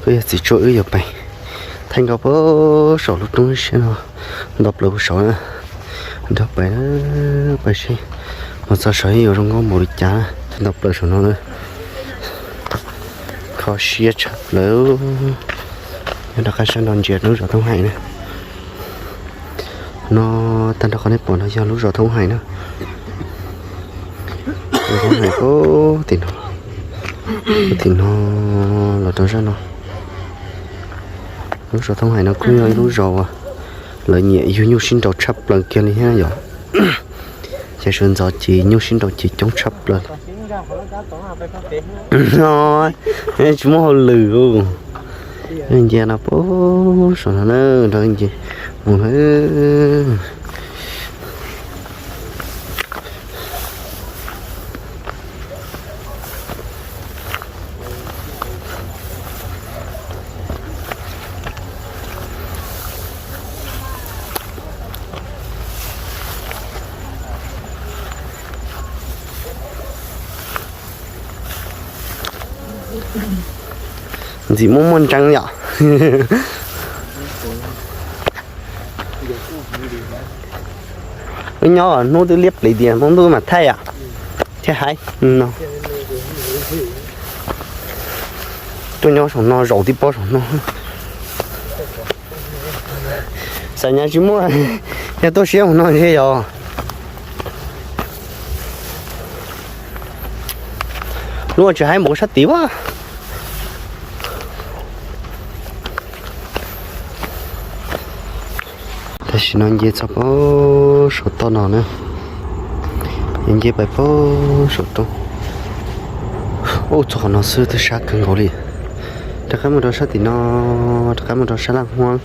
Wb yog txiv tsuag wb yuav pais thaij nkauj puag saum lub roob siab no, nto plaws puag saud na. Nrog pais, pais seb mus txog saud yuav zoo nkauj npaum li cas na. Nto plaws saum no na, kho siab tshaj plaws. Nyob rov qab sab nrau ntsia lub zos Thoob Haim na. No, tag nrho qhov nej pom no yog lub zos Thoob Haim na. Zos Thoob Haim puag tim no, puag tim no los rau zaj no. Lub zos Thoob Haim no kuj yog ib lub zos uas lawv nyiam yug nyuj sib nraus tshaj plaws kiag li thiab yom. Ces sawv ntxov ces nyuj sib nraus ces coob tshaj plaws. Tsis muaj hauj lwm. Ncia no puag saum no na, nrog nce mus na. Ntxim muaj muaj ntseeb yom. Wb nyob hnub twb liab pliv tias hmo ntuj mam thaij yom. Thiab hais no, tuaj nyob saum no zaum tib pob saum no. Xav nyas tsis muaj, yog tuaj siab mus no ntshe yog. Lub tsis haib mus sab tid a. Tam sim no nce txog puag saum toj no na, nce pais puag saum roob. Ub, txog qhov no xwb twb sab kawg nkaus li. Rov qab mus rau sab tim no, rov qab mus rau sab Laj Huab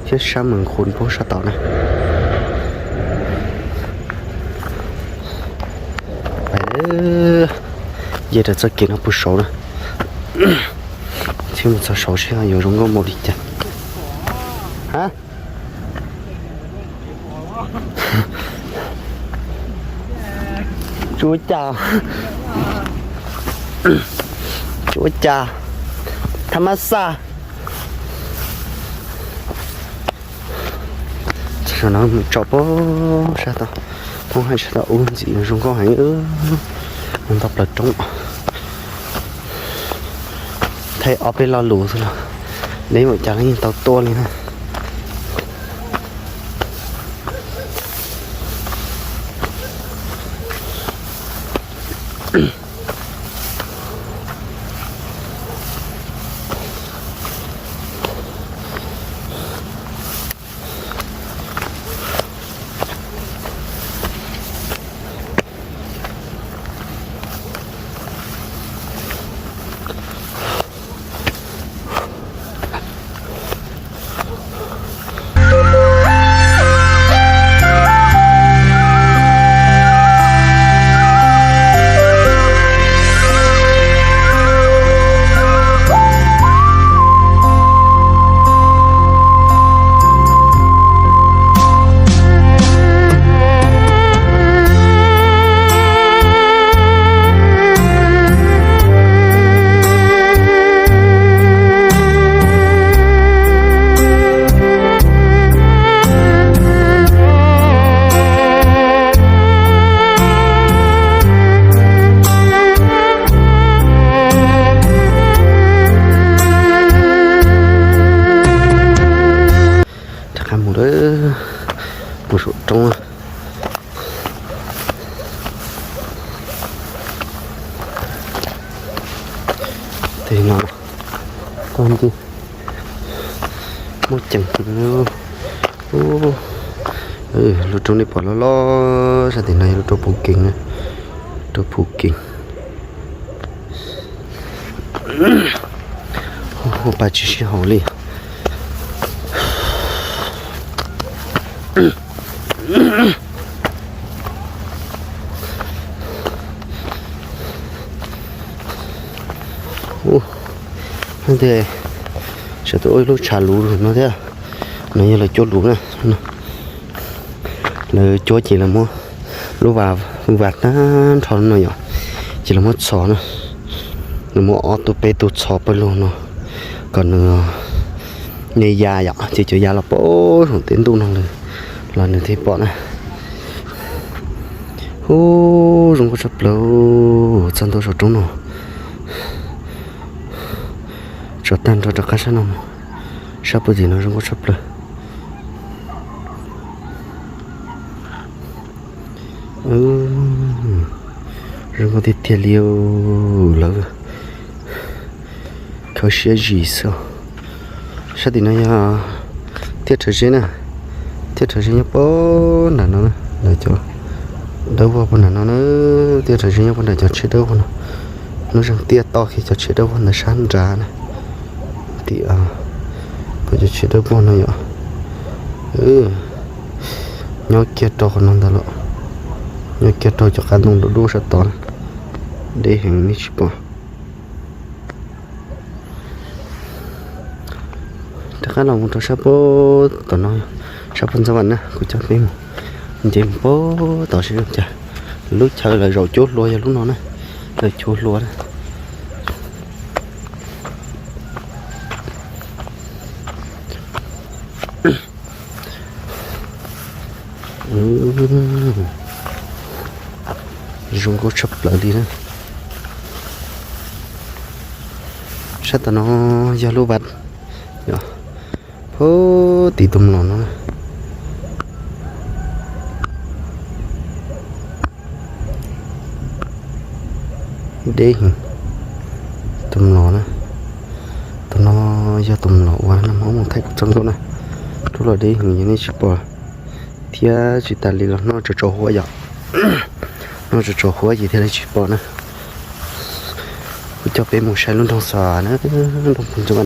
thiab sab Mes Qhus puag sab tod na. Pais, nce rau txoj kev no puag saud na, thiab mus txog saud seb yuav zoo nkauj npaum li cas. Ha, tsis ua cas, tsis ua cas, tham ma xaj. Tso no mus tso puag sab tod, Thoob Haim sab tod ub ntxim zoo nkauj heev. Nto plaws roob, thaij ob peb lo lus xwb los deb npaum cas los yeej tau tuaj li na. Rov qab mus lawm, mus saum roob. Tej no, tog nti, muaj ceem. Lub roob nej pom loj loj sab tim no yog lub roob Phu Kees na, roob Phu Kees. Ua pa tsis sib haum li. Ub, no tias sawv daws ua ib lub tshav luv no thiab. No yog lawv cuab luv na. Lawv cuab ces lawv muab lub vas, vas tag nrho no yom, ces lawv muab txhos na. Lawv muab ob tug peb tug txhos pawg lug no, Kom nws, nws ya yom, ces cov ya los pom zoo teb ntuj no lawm los nws thiaj pom na. Ub, zoo nkauj tshaj plaws, txog ntua saum roob no, tso tag nrho rov qab sab no, sab puag tim no zoo nkauj tshaj plaws. Zoo nkauj tiag tiag li, lawv khaws siab zis xwb. Sab tim no yog tiaj rhawv zeb na, tiaj rhawv zeb nyob puag nram no, lawv cov dawb vog puag nram no na, tiaj rhawv zeb nyob puag nram cov tsheb dawb vog no. Lub zeeg tiaj to kiag cov tsheb dawb vog ntawd sab nrad na, tim puag cov tsheb dawb vog no yom. Nyob kiag rau qhov no ntag los, nyob kiag rau cov qab ntoo dub dub sab tod na, deb heev nej tsis pom. Rov qab los mus rau sab puag tom no, sab puag ntxab vam na, kuv coj peb mus nce mus puag tod seb zoo cas. Lub chaw lawv zaum cuab hlua yog lub no na, lawv cuab hlua na. Zoo nkauj tshaj plaws li na. Sab tom no yog lub vaj, puag tim tus mlom no. Deb heev, tus mlom na. Tus no yog tus mlom uas nag hmo mus thaij kuv txoj nkauj na. Rub los deb heev yog nej tsis pom thiab. Tsis tas li los noj tsaus tsaus huab yom, noj tsaus tsaus huab ces thiaj li tsis pom na. Kuv coj peb mus saib lub nroog Xos na, nroog Phoos Coo Vam.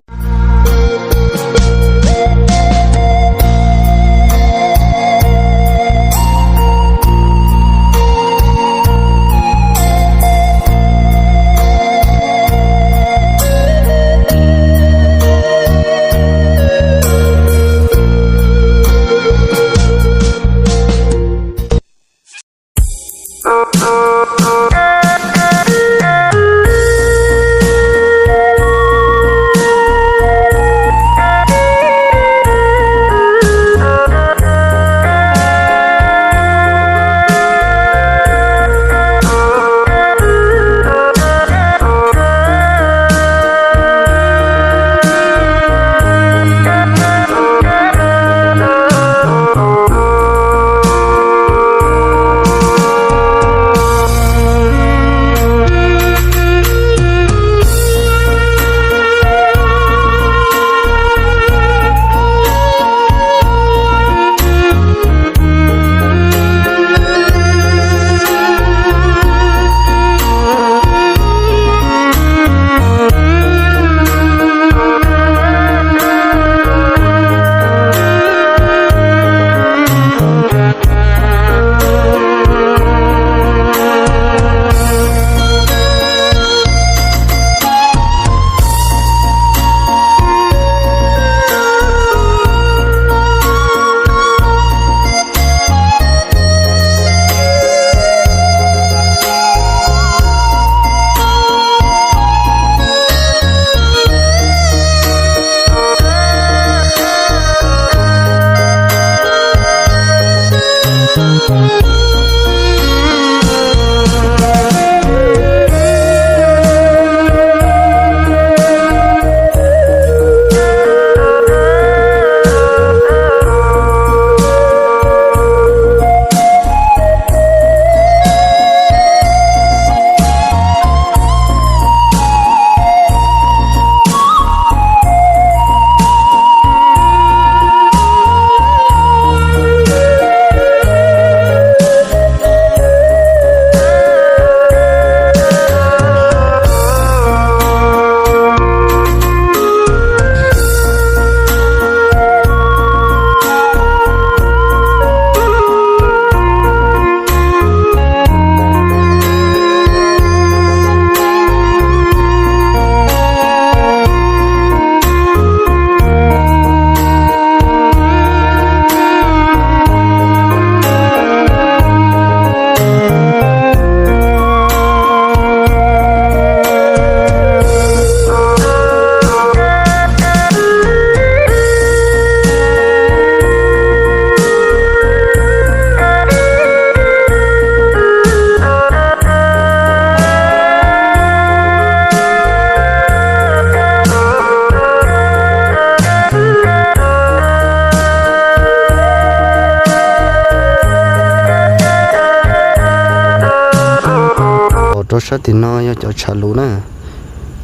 Rau sab tim no yog cov tshav luv na.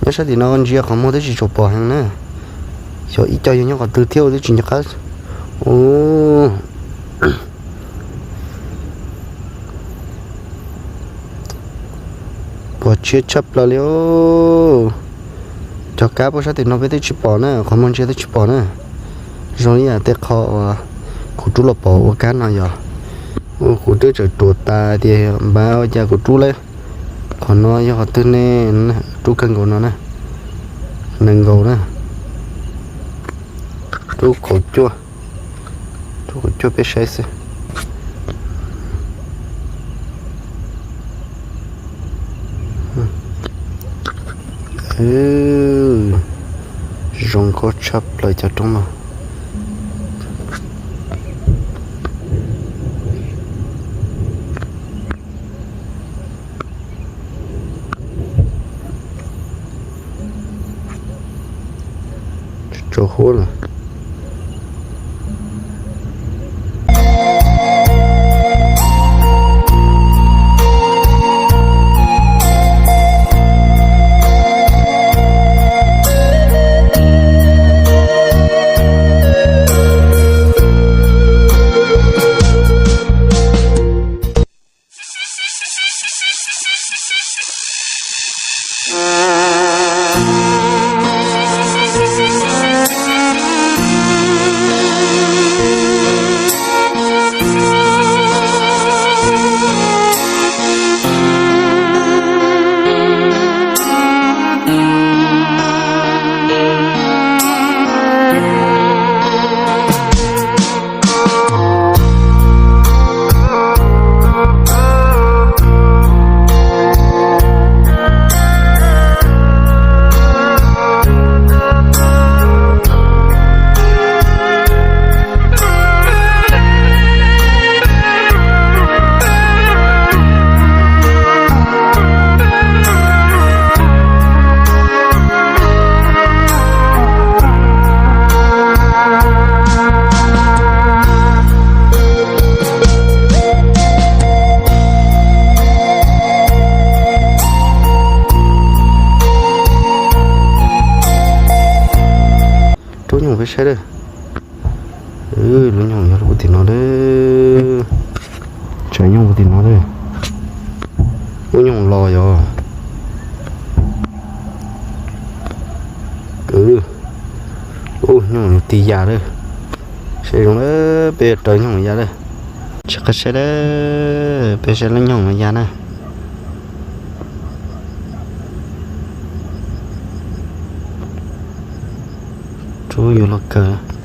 Nyob sab tim no ntsia qhov muag twb tsis tshua pom heev na. Xyov ib co yog nyob qhov twg thiab twb tsis nco qab. Pom tshiab tshaj plaws li os. Cov kab puag sab tim no peb twb tsis pom na, qhov muag ntsia twb tsis pom na. Zoo li yam tej qho uas kuv rub los pom ua kab no yog, kuv twb tseem ruam tas tias npab ua cas kuv rub lawm. Qhov no yog qhov twg ne? Rub kawg nkaus no na, nees nkaus na. Rub kaum cuaj, rub kaum cuaj peb saib xwb. Zoo nkauj tshaj plaws cov roob no. Tsaus huab lawm. Rub nyooj peb saib lawm. Lub nyooj yog lub tim no lawm. Tsam nyooj tim no lawm. Lub nyooj los yog. Lub nyooj tis ya lawm. Saib zoo lawm, peb yuav raws nyooj ya lawm. Tsis qab saib lawm, peb saib lub nyooj no ya na. Rub yuav luag kawg.